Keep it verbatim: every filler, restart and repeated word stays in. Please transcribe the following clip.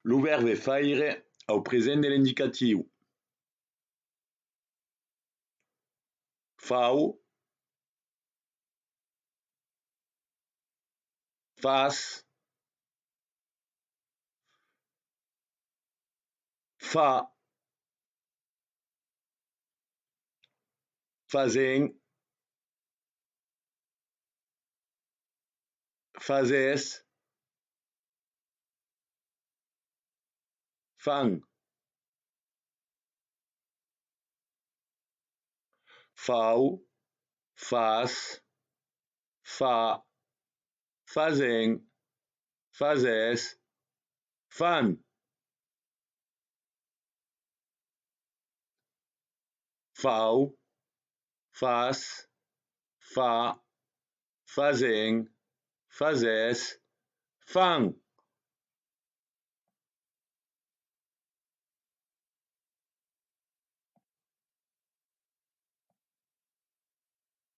Lo vèrbe faire au present de l'indicatiu. Fau, fas, fa, fasèm, fasètz, fam. Fau, fas, fa, fasèm, fasètz, fam. Fau, fas, fa, fasèm, fasètz, fam.